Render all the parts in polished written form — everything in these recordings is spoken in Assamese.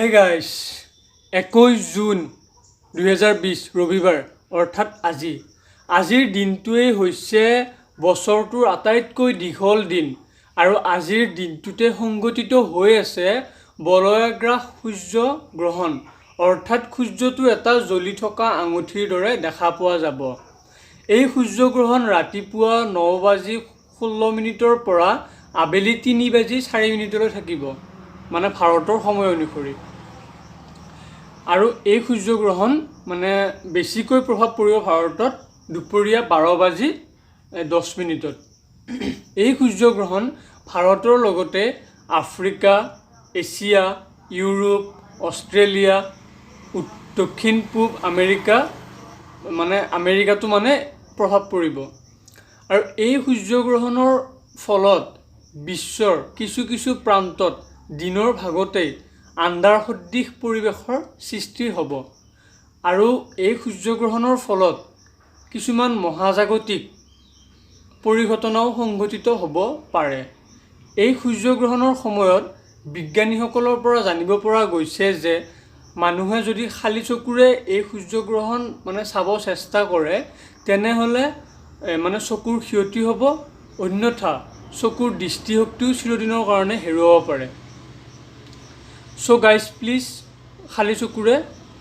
হে গাইছ, 21 জুন 2020, ৰবিবাৰ, অৰ্থাৎ আজি। আজিৰ দিনটোৱেই হৈছে বছৰটোৰ আটাইতকৈ দীঘল দিন আৰু আজিৰ দিনটোতে সংঘটিত হৈ আছে বলয়াগ্ৰাস সূৰ্য গ্ৰহণ, অৰ্থাৎ সূৰ্যটো এটা জ্বলি থকা আঙুঠিৰ দৰে দেখা পোৱা যাব। এই সূৰ্যগ্ৰহণ ৰাতিপুৱা 9 বাজি 16 মিনিটৰ পৰা আবেলি 3 বাজি 4 মিনিটলৈ থাকিব, মানে ভাৰতৰ সময় অনুসৰি। আৰু এই সূৰ্যগ্ৰহণ মানে বেছিকৈ প্ৰভাৱ পৰিব ভাৰতত দুপৰীয়া 12 বাজি 10 মিনিটত। এই সূৰ্যগ্ৰহণ ভাৰতৰ লগতে আফ্ৰিকা, এছিয়া, ইউৰোপ, অষ্ট্ৰেলিয়া, দক্ষিণ পূব আমেৰিকা, মানে আমেৰিকাতো মানে প্ৰভাৱ পৰিব। আৰু এই সূৰ্যগ্ৰহণৰ ফলত বিশ্বৰ কিছু কিছু প্ৰান্তত দিনৰ ভাগতেই আন্ধাৰ সদৃশ পৰিৱেশৰ সৃষ্টি হ'ব আৰু এই সূৰ্যগ্ৰহণৰ ফলত কিছুমান মহাজাগতিক পৰিঘটনাও সংঘটিত হ'ব পাৰে। এই সূৰ্যগ্ৰহণৰ সময়ত বিজ্ঞানীসকলৰ পৰা জানিব পৰা গৈছে যে মানুহে যদি খালী চকুৰে এই সূৰ্যগ্ৰহণ মানে চাব চেষ্টা কৰে, তেনেহ'লে মানে চকুৰ ক্ষতি হ'ব, অন্যথা চকুৰ দৃষ্টিশক্তিও চিৰদিনৰ কাৰণে হেৰুৱাব পাৰে। চ' গাইজ, প্লিজ খালী চকুৰে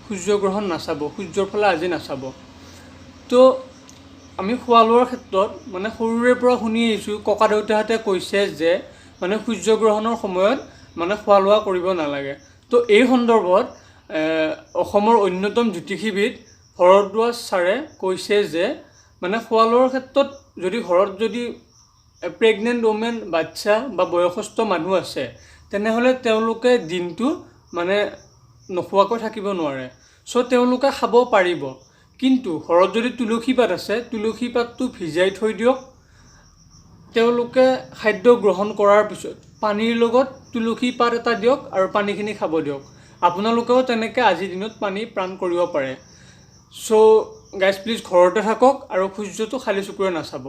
সূৰ্যগ্ৰহণ নাচাব, সূৰ্যৰ ফালে আজি নাচাব। তো আমি খোৱা লোৱাৰ ক্ষেত্ৰত মানে সৰুৰে পৰা শুনি আহিছোঁ, ককা দেউতাহঁতে কৈছে যে মানে সূৰ্যগ্ৰহণৰ সময়ত মানে খোৱা লোৱা কৰিব নালাগে। তো এই সন্দৰ্ভত অসমৰ অন্যতম জ্যোতিষীবিদ ভৰদ্বাজ ছাৰে কৈছে যে মানে খোৱা লোৱাৰ ক্ষেত্ৰত যদি ঘৰত যদি প্ৰেগনেণ্ট ওমেন, বাচ্ছা বা বয়সস্থ মানুহ আছে, তেনেহ'লে তেওঁলোকে দিনটো মানে নোখোৱাকৈ থাকিব নোৱাৰে। চ' তেওঁলোকে খাব পাৰিব, কিন্তু ঘৰত যদি তুলসী পাত আছে, তুলসী পাতটো ভিজাই থৈ দিয়ক। তেওঁলোকে খাদ্য গ্ৰহণ কৰাৰ পিছত পানীৰ লগত তুলসী পাত এটা দিয়ক আৰু পানীখিনি খাব দিয়ক। আপোনালোকেও তেনেকৈ আজিৰ দিনত পানী পান কৰিব পাৰে। চ' গাইজ, প্লিজ ঘৰতে থাকক আৰু সূৰ্যটো খালী চকুৰে নাচাব।